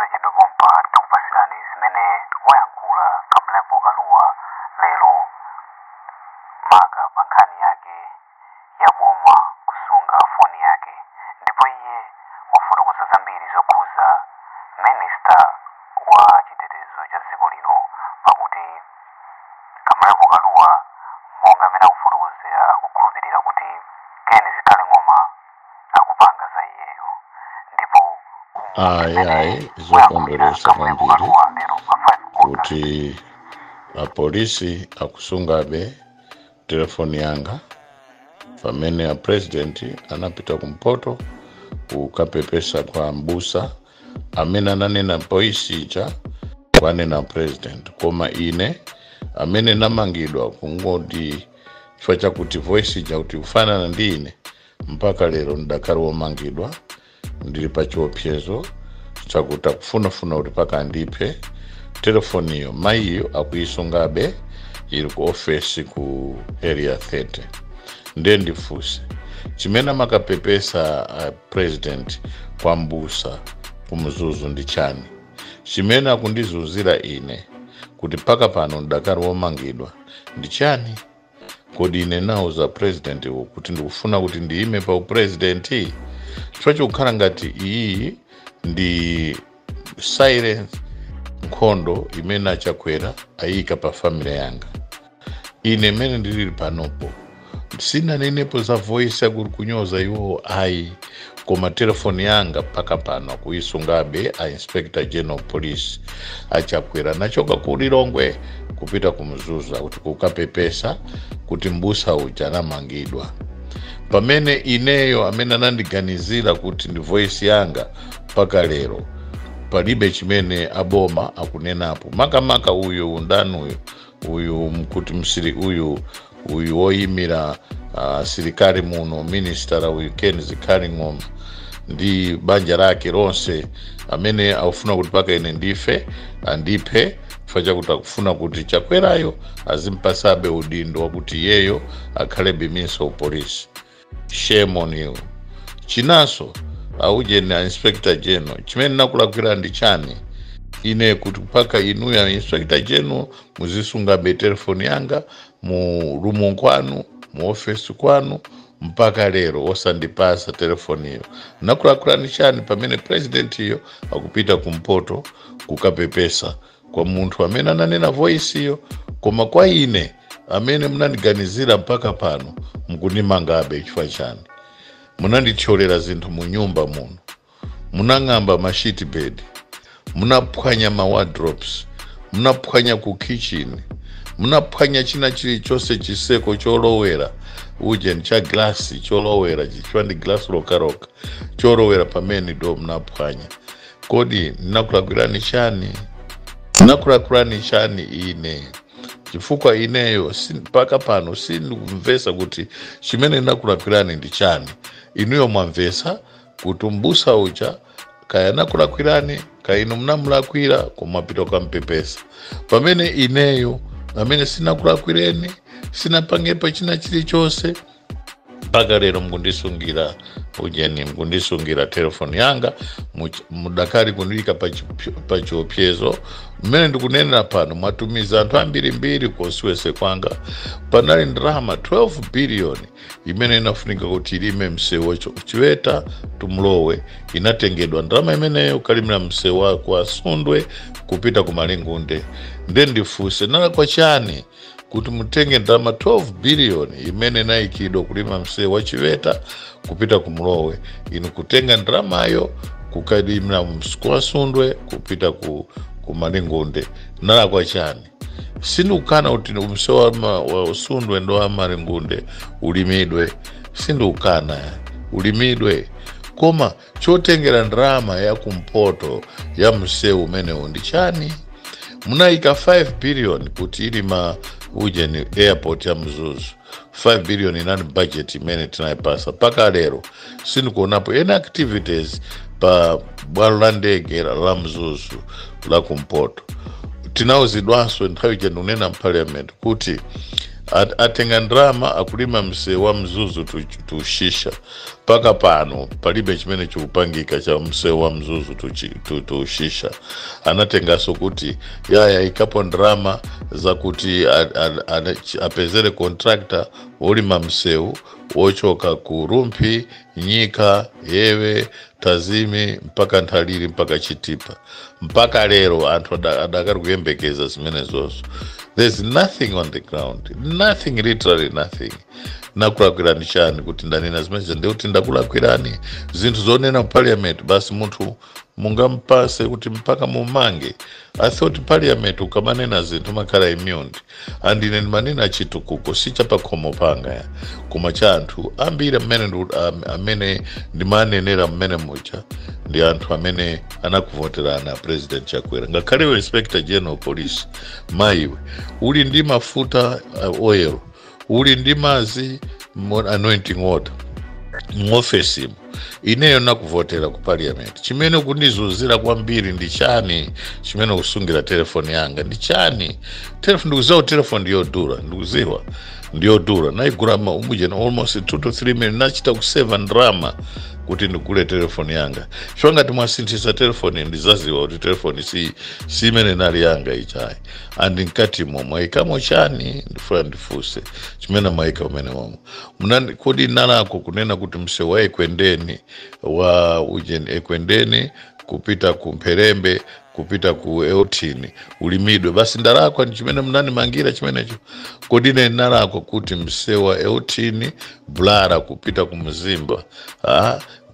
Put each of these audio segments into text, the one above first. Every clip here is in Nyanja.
Posachedwa pompa tikupasirani zimene wayankhula Kamlepo Kalua lero maka pa nkhani yake ya boma kusunga foni yake, ndipo iye wafotokoza zambiri zokhuza minister wa chitetezo cha dziko lino, pakuti Kamlepo Kalua monga amene akufotokozera akukhulupirira kuti Ken Zikhale Ng'oma akupanga za iyeyo. Ndipo Ayi, zimene ayi, wayankhulira zokondweretsa Kamlepo kwambiri Kalua lero pa 5 August. kuti apolisi akusungabe telefoni yanga pamene a president anapita kumpoto kukapepesa kwa mbusa amene ananena voice ija kwanena president, koma ine amene namangidwa kungoti chifukwa chakuti voice ija kuti kufanana ndi ine, mpaka lero ndakali womangidwa, ndili pa chiopsezo chakuti akufunafuna kuti paka andiphe. Telefoniyo mayiyo akuisungabe, ili ku ofesi ku Area 30. Ndiye ndifunse, chimene amakapepesa president kwa mbusa kumzuzu ndi chani? Chimene akundizunzira ine kuti mpaka pano ndakali womangidwa ndi chani? Kodi ine nauza president kuti ndikufuna kuti ndiyime pa upresident? Chifukwa chikukhala ngati iyi ndi silence nkhondo imene achakwera ayika pa family yanga. Ine imene ndilili panopo sinanenepo za voice yakuti kunyoza iwowo, ayi, koma telefoni yanga mpaka pano akuisungabe a Inspector General Police achakwera. Nachoka ku Lilongwe kupita ku Mzuzu kuti kukapepesa kuti mbusa uja anamangidwa, pamene ineyo amene anandiganizira kuti ndi voice yanga mpaka lero palibe chimene aboma akunenapo. Makamaka uyu undani uyu uyu mkuti msiri uyu uyu woyimira silikali muno, minister uyu Ken Zikhale Ng'oma ndi banja lake lonse, amene akufuna kuti paka ine ndife, andiphe, chifukwa chakuti akufuna kuti chakwerayo azimpasabe udindo wakuti iyeyo akhalebe minister of police. Shame on you. Chinanso, aujeni a Inspector General, chimene nakulakwira ndi chani ine kuti mpaka inuyo a Inspector General muzisungabe telefoni yanga mu room kwanu, mu ofesi kwanu, mpaka lero osandipasa telefoniyo? Nakulakwirani chani pamene president iyo akupita kumpoto kukapepesa kwa munthu amene ananena voice iyo, koma kwa ine amene munandiganizira mpaka pano mukundimangabe chifukwa chani? Munandithyolera zinthu mu nyumba muno, munang'amba ma sheet bed, munaphwanya ma wardrobes, munaphwanya ku kitchen, munaphwanya china chilichonse, chiseko cholowera uje cha glasi cholowera chichwa ndi glasi lokaroka cholowera pamene do munaphwanya. Kodi ndinakulakwirani chani? Ndinakulakwirani chani ine? Chifukwa ineyo mpaka pano sindikumvesa kuti chimene ndinakulakwirani ndi chani. Inuyo mwamvesa kuti mbusa uja kaya nakulakwirani, kaya inu munamulakwira, koma pita kampepesa, pamene ineyo amene sinakulakwireni, sinapangepo china chilichonse, mpaka lero mukundisungira ujeni, mukundisungira telefoni yanga, mudakali kundiyika pa chiopsezo. Mmene ndikunenera pano mwatumiza anthu ambirimbiri konsiwese kwanga. Panali ndalama 12 billion imene inafunika kuti ilime msewu wa Chiweta Tumlowe, inatengedwa ndalama imeneyo kukalimira msewu wa kwa Sundwe kupita ku Malingunde. Nde ndifunse, nalakwa chani kuti mutenge ndalama 12 billion imene inayikidwa kulima msewu wa Chiweta kupita ku Mlowe, inu kutenga ndalamayo kukalimira msewu wa Sundwe kupita ku Malingunde? Nalakwa chani? Sindikukana kuti msewu wa Sundwe ndo wa Malingunde ulimidwe, sindikukana ulimidwe, koma chotengera ndalama ya kumpoto ya msewu umenewu ndi chani? Munayika 5 billion kuti ilima uje ni airport ya Mzuzu. 5 billion inani budget imene tinayipasa. Mpaka lero sindikuonapo any activities pa bwalo la ndege la Mzuzu la kumpoto. Tinauzidwanso nthawi ija ndikunena mparliament kuti atenga ndalama akulima msewu wa Mzuzu tushisha. Mpaka pano palibe chimene chikupangika cha msewu wa Mzuzu tushisha. Anatengaso kuti yaya ikapo ndrama zakuti apezere contractor wolima msewu wochoka ku Rumphi, Nyika, Yewe, Tazimi mpaka Nthaliri mpaka Chitipa. Mpaka lero anthu adakali kuyembekeza zimenezozo. There's nothing on the ground, nothing, literally nothing. Nakulakwirani chani kuti ndanena zimenezi? Ndikuti ndakulakwirani zinthu zonena parliament basi munthu mungampase kuti mpaka mumange? I thought parliament ukamanena zinthu makhala immune, and ine ndimanena chitukuko, si chapakhomo panga ya koma cha anthu ambiri amene amene ndimanenera mmene mucha ndi anthu amene anakuvoterana President Chakwera. Ngakhale iwe Inspector General Police, mayiwe, uli ndi mafuta, oil, uli ndi mazi, anointing water muofesimu. Ineyo nakuvotera ku parliament. Chimene kundizunzira kwambiri ndi chani? Chimene kusungira telefoni yanga ndi chani? Telefoni ndikuziwa kuti telefoni ndiyodula, ndikuziwa ndiyodula, naigula umujena almost 2 to 3 million. Nachita kuseva ndrama kuti ndigule telefoni yanga. Chifukwa ngati mwasinthisa telefoni, ndizaziwa kuti telefoni si imene nali yanga ichayi. And mkatimo mwayikamo chani? Ndifuna ndifuse chimene mwayika umene momwe. Kodi nalako kunena kuti msewu wa Ekwendeni, wa ujeni, Ekwendeni kupita ku Mpherembe kupita ku Eotini ulimidwe, basi ndalakwa? Ndi chimene mnanimangira chimenecho? Kodi ine nalakwa kuti msewu wa Eotini Blara kupita ku Mzimba,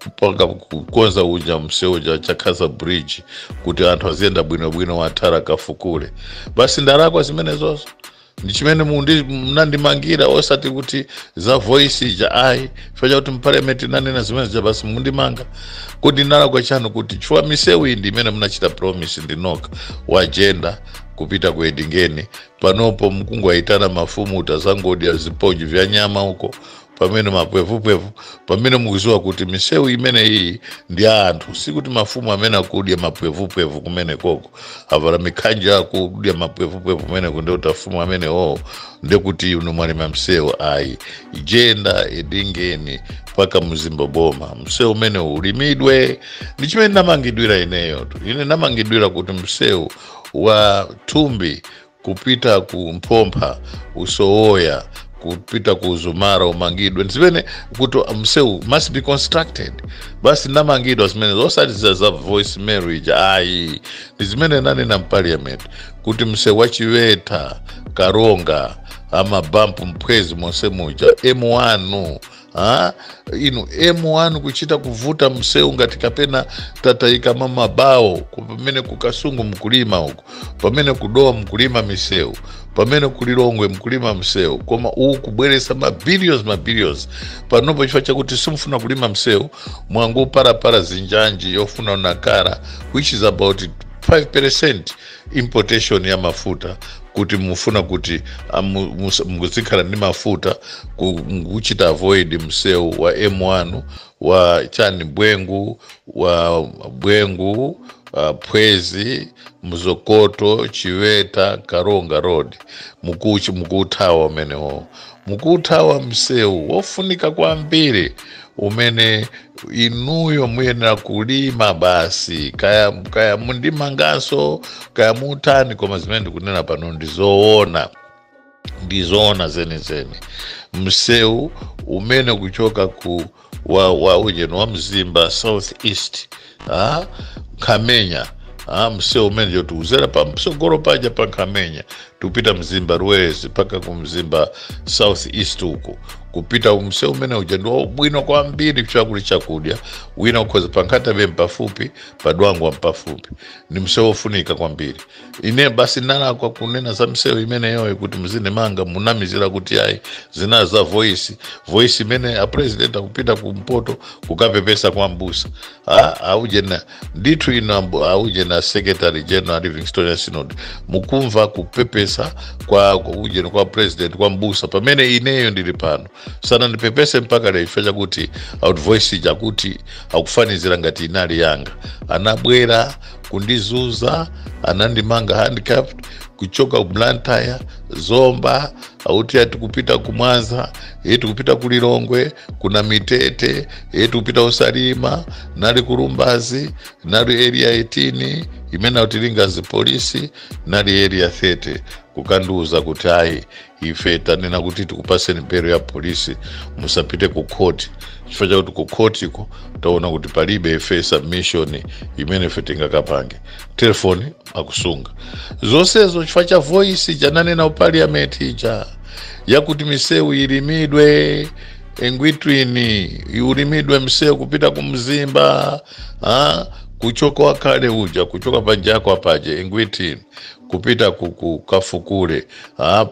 kupanga kukonza uja msewu uja Chakhaza Bridge kuti anthu aziyenda bwinobwino, wathara kafukule, basi ndalakwa zimenezozo? Ndi chimene mnandimangira, osati kuti za voice ija ayi. Chifukwa chakuti mparliament nanena zimene zija, basi mundimanga? Kodi ndalakwa chanu kuti chifukwa misewu iyi ndi imene munachita promise ndinoka wa Jenda kupita ku Edingeni? Panopo mukungwayitana mafumu utazangodya ziponji vya nyama uko pamene mapwevupwevu, pamene mukuziwa kuti misewu imene iyi ndi anthu, sikuti mafumu amene akudya mapwevupwevu kumene koko avala mikhanja akudya mapwevupwevu kumeneko ndikuti afumu amene oo ndekuti inu mwalima msewu ayi. Jenda, Edingeni mpaka Mzimba boma, msewu umene ulimidwe ndi chimene namangidwira ineyo tu. Ine namangidwira kuti msewu wa Thumbi kupita ku Mphompha, Usowoya kupita ku Zumara umangidwe, zimene kuti msewu must be constructed, basi namangidwa zimene, osati za voice marriage ayi. Ndi zimene nanena mparliament kuti msewu wa Chiweta, Karonga, amabampu, Mphwezi monse muja, M1, inu M1 kuchita kuvuta msewu ngati kapena tatayika mamabawo. Pamene kuKasungu mkulima uku, pamene kuDowa mkulima misewu, pamene kuLilongwe mkulima msewu, koma uku kubweresa mabillions mabillions. Panopo chifukwa chakuti simufuna kulima msewu, mwangu parapara zinjanji yofuna Nakara, which is about 5% importation ya mafuta, kuti mufuna kuti muzikhala ndi mafuta, kuchita avoid msewu wa M1 wa chani, Bwengu, wa Bwengu, Phwezi, Mzokoto, Chiweta, Karonga Road. Mukuchi mukuthawa umenewo, mukuthawa msewu wofunika kwambiri umene inuyo muyenera kulima basi. Kaya mundimanganso, kaya mutani, koma zimene ndikunena pano ndizoona, ndizoona zenizeni. Msewu umene kuchoka ku wa ujeni wa Mzimba South East, Khamenya, msewu umene chotiuzera pa msogolo paja pa Khamenya tupita Mzimba Luwezi mpaka ku Mzimba South East uko kupita, msewu umene uja ndi wabwino kwambiri chakuli chakudya wina ukhoza pa Nkhatabe mpafupi, pa Dwangwa mpafupi. Ni msewu wofunika kwambiri. Ine basi nalakwa kunena za msewu imeneyoyo kuti mzindimanga munamizira kuti ayi zina za voice imene a president akupita kumpoto kukapepesa kwa mbusa? Aujena ndithu ino aujena secretary general Livingstonia Synod, mukumva kupepesa kwa ujena kwa president kwa mbusa, pamene ineyo ndili pano sanandipepese mpaka lero chifukwa chakuti out voice chakuti akufanizira ngati inali yanga. Anabwera kundizuza, anandimanga handcuffed kuchoka ku Blantyre, Zomba. Auti ati kupita kumwaza, tikupita kulilongwe, kuna mitete, tikupita usalima, nali kulumbazi, nali area 18 imene utilingazi polisi, nali area 30 kukandiuza kuti ayi, ife tanena kuti tikupaseni belo ya polisi, musapite ku khoti, chifukwa chakuti ku khotiko taona kuti palibe ife submission imene ife tingakapange. Telefoni akusunga zonsezo chifukwa cha voice chananena ku parliament ija yakuti misewu ilimidwe, engwitwini iulimidwe msewu kupita kumzimba, kuchoka wakale uja kuchoka panjako apaje engwitini kupita ku kafukule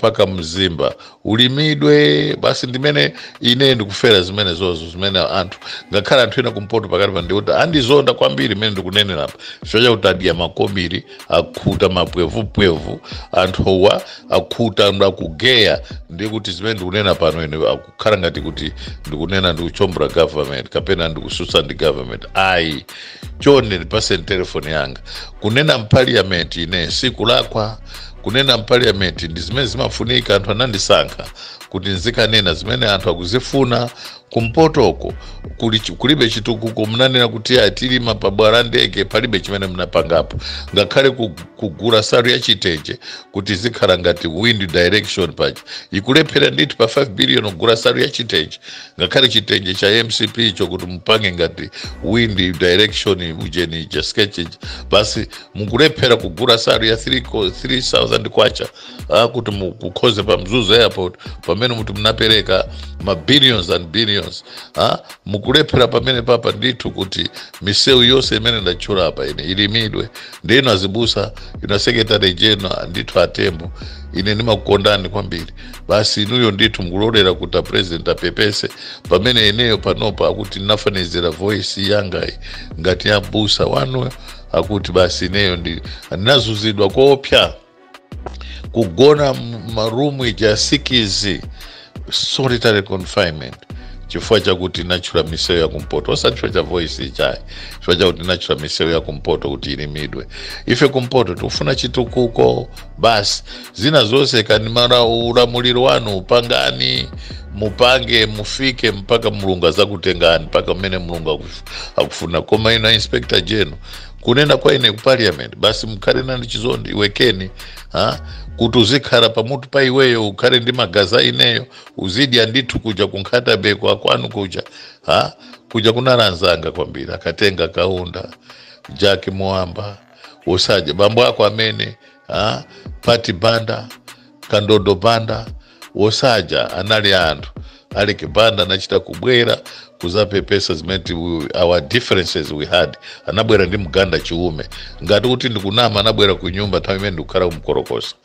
paka mzimba ulimidwe basi. Ndimene ine ndikufera zimene zozo zimene anthu, ngakhale anthu ena kumpoto pakati pa ndikuti andizonda kwambiri imene ndikunenera apa, chifukwa chakuti adya makobiri, akhuta mapwevupwevu, anthuwa akhuta akugeya, ndikuti zimene ndikunena pano ine akukhala ngati kuti ndikunena ndikuchombera government kapena ndikususa ndi government. Ayi, chonde ndipaseni telefoni yanga. Kunena mparliament ine sikulakwa. Kunena mparliament ndi zimene zimafunika. Anthu anandisankha kuti nzikanena zimene anthu akuzifuna. Kumpotoko kulibe chitukuko. Mnanena kuti atilima pa bwala ndege, palibe chimene mnapangapo, ngakhale kugula salu ya chitenje kuti zikhala ngati wind direction paja ikulephera ndithu. Pa 5 billion kugula salu ya chitenje, ngakhale chitenje cha MCP icho, kuti mupange ngati wind direction ujeni cha sketch, basi mukulephera kugula salu ya 3000 kwacha kuti mukhoze pa Mzuzu Airport, pamene muti munapereka ma billions and billions. Mukulephera pamene papa ndithu kuti misewu yonse imene ndatchula apa ine ilimidwe. Ndino azibusa, ino secretary general ndithu atembo, ine ndimakukondani kwambiri. Basi inuyo ndithu mukulolera kuti a president apepese, pamene ineyo panopa akuti ndinafanizira voice yangayi ngati ya busa wanuyo, akuti basi ineyo ndinazuzidwa koopsa, kugona marumu ija sikizi, solitary confinement, chifukwa chakuti nachula misewu ya kumpoto, osati chifukwa cha voice ichayi, chifukwa chakuti nachula misewu ya kumpoto kuti ilimidwe. Ife kumpoto tikufuna chitukuko basi. Zina zonse kani mara ulamuliro wanu upangani, mupange mufike mpaka Mulungu azakutengani, mpaka mmene Mulungu akufuna. Koma ino inspector general, kunena kwa ine ku parliament, basi mukhale nani chizondi iwekeni, ha? Kuti uzikhala pamutu pa iweyo, ukhale ndi magazi ineyo, uzidya ndithu kuja kunkhata akwanu kuja, ha? Kuja kunalanzanga kwambiri, akatenga Kaunda, Jack Mwamba, usaje bambo ako amene, ha? Pati Banda, Kandodo Banda, wosaja anali anthu Aleke Banda anachita kubwera kuzapepesa zimene our differences we had. Anabwera ndi mganda chiume, ngati kuti ndikunama, anabwera ku nyumba nthawi imene ndikukhala kumkorokosa.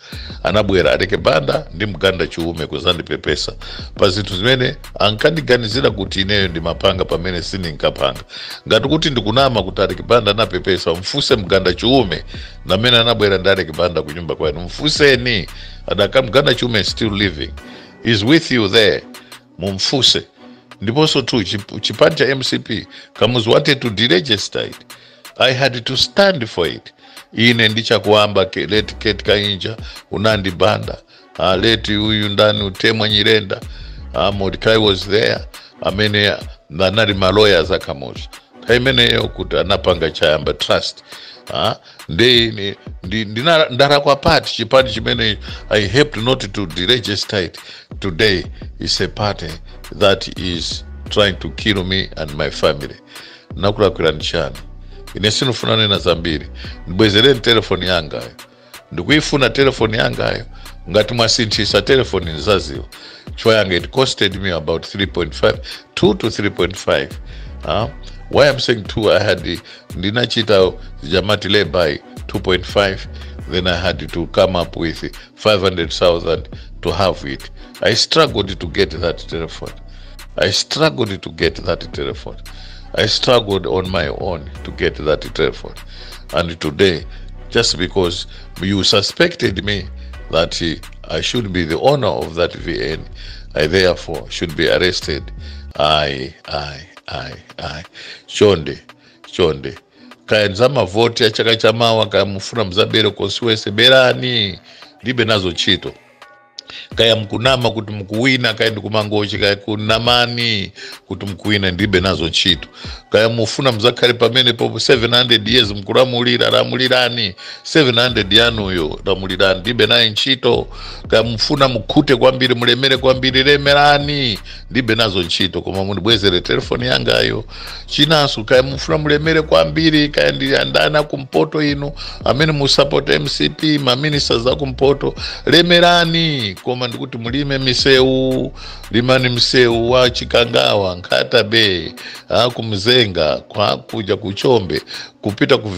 Anabwera Aleke Banda ndi mganda chiume kuzandipepesa pa zinthu zimene ankandiganizira kuti ineyo ndimapanga pamene sindinkapanga. Ngati kuti ndikunama kuti Aleke Banda anapepesa, mfuse mganda chiume namene anabwera ndi Aleke Banda ku nyumba kwanu, mfuseni. Adaka mganda chiume is still living, is with you there, mumfuse. Ndiponso tu chipani cha MCP, Kamuzu wanted to deregister it, I had to stand for it. Ine ndichakuamba late Kate Kainja, Unandi Banda, late uyu ndani, Utemwa Nyirenda, Mordecai was there, amene anali maloyers aKamuzu nthawi imeneyo kuti anapanga Chayamba Trust. Ndalakwa pati chipani chimene I helped not to deregister it today is a party that is trying to kill me and my family? Nakulakwirani chani? Ine sinufuna nena zambiri. Ndibwezereni telefoni yangayo, ndikuifuna telefoni yangayo. Ngati mwasinthisa telefoni ndizaziwa, chifukwa yanga it costed me about 3.5, 2 to 3.5. Why I'm saying 2, I had ndinachita jamati lay by 2.5, then I had to come up with 500,000 to have it. I struggled to get that telephone. I struggled to get that telephone. I struggled on my own to get that telephone. And today, just because you suspected me that I should be the owner of that VN, I therefore should be arrested. I. Chonde, chonde. Kaya nzamavoti ya chaka chamawa, kaya mufuna mzabere constituency, berani, ndibe nazo ntchito. Kaya mkunama kuti mkuwina, kaya ndikumangochi, kaya kunamani kuti mkuwina, ndilibe nazo ntchito. Kaya mufuna mzakhale pamene po 700 years mkulamulira, lamulirani 700 yanuyo, lamulirani, ndilibe naye ntchito. Kaya mufuna mukhute kwambiri, mulemere kwambiri, lemerani, ndilibe nazo ntchito, koma mundibwezere telefoni yangayo. Chinanso, kaya mufuna mulemere kwambiri, kaya ndi andani akumpoto inu amene musapota MCP, maministers akumpoto, lemerani, koma ndikuti mulime misewu. Limani msewu wa Chikangawa, Nkhata Bay, kumzenga kwa kuja kuchombe kupita ku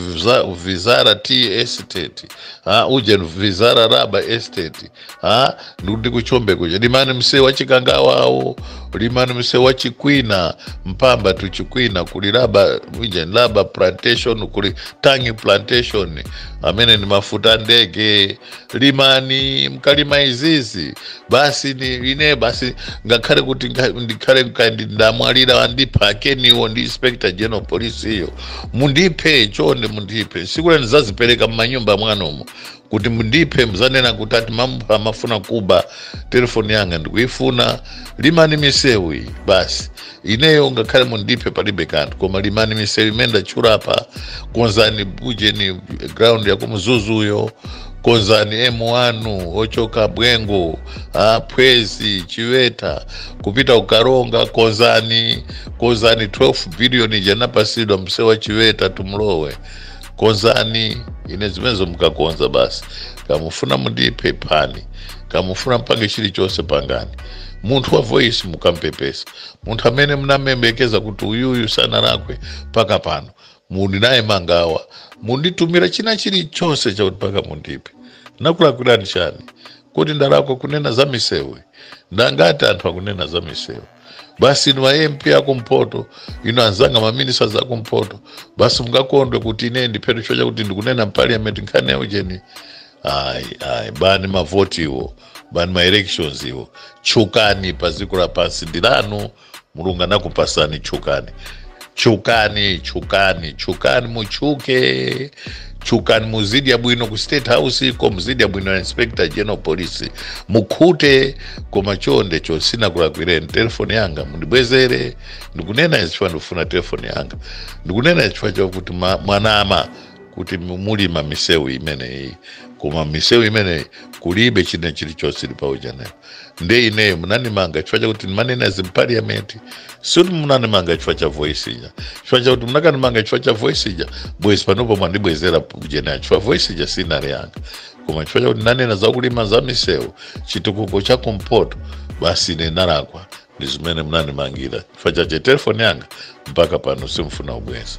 Vizara Tea Estate, uje Vizara Rubber Estate, ndikuti kuchombe kuja limani msewu wa Chikangawa awo, limani msewu wa Chikwina, Mpamba tu Chikwina, kuli rubber uje rubber plantation, kuli Tangi plantation amene ni mafuta ndege. Limani, mkalima izizi basi ni ine basi, ngakhale kuti ndikhale kandi ndamwalira, andipha akeniwo ndi Inspector General Police iyo, mundiphe chonde, mundiphe. Sikule ndizazipereka mmanyumba mwanomo kuti mundiphe, muzanena kuti ati mamupha amafuna kuba telefoni yanga, ndikuifuna. Limani misewu iyi basi, ineyo ngakhale mundiphe palibe kanthu, koma limani misewu imene ndatchulapa. Konzani ujeni ground yakumzuzuyo, konzani M1 ochoka Bwengo, Phwezi, Chiweta kupita Ukaronga, konzani, konzani 12 billion janapasidwa msewu wa Chiweta tumlowe, konzani. Ine zimenezo mukakonza basi, kamufuna mundiphe phani, kamufuna mpange chilichonse pangani. Munthu wa voice mukampepesa, munthu amene munamembekeza kuti uyuyu sanalakwe, paka pano muli naye mangawa, munditumira china chilichonse chakuti paka mundiphe. Nakulakwirani chani? Kuti ndalakwa kunena za misewu? Ndangati anthu akunena za misewu basi. Inu MP akumpoto, inu anzanga maministers akumpoto, basi mungakondwe kuti ine ndiphedwe chifukwa chakuti ndikunena mparliament nkhani yaujeni? Ayi, ayi, bani mavoti iwo, bani ma elections iwo, tchukani pa dziko lapansi ndilanu, Mulungu anakupasani, tchukani, tchukani, tchukani, tchukani, muchuke, tchukani, muzidya bwino ku State House iko, muzidya bwino Inspector General Police, mukhute, koma chonde chosina kulakwireni, telefoni yanga mundibwezere. Ndikunena izi chifukwa ndikufuna telefoni yanga. Ndikunena izi chifukwa chakuti mwanama kuti mulima misewu imeneyi, koma misewu imeneyi kulibe china chilichonse ili paujanepo. Nde ineyo munanimanga chifukwa chakuti ndimanena zimparliament, sikuti munanimanga chifukwa cha voice ija, chifukwa chakuti munakanimanga chifukwa cha voice ija, bwezi panopo mwandibwezera ujena, chifukwa voice ija sinali yanga. Koma chifukwa chakuti nanena zakulima za misewu, chitukuko cha kumpoto, basi ine nalakwa, ndi zimene munanimangira. Chifukwa chache telefoni yanga mpaka pano simfuna kubweza.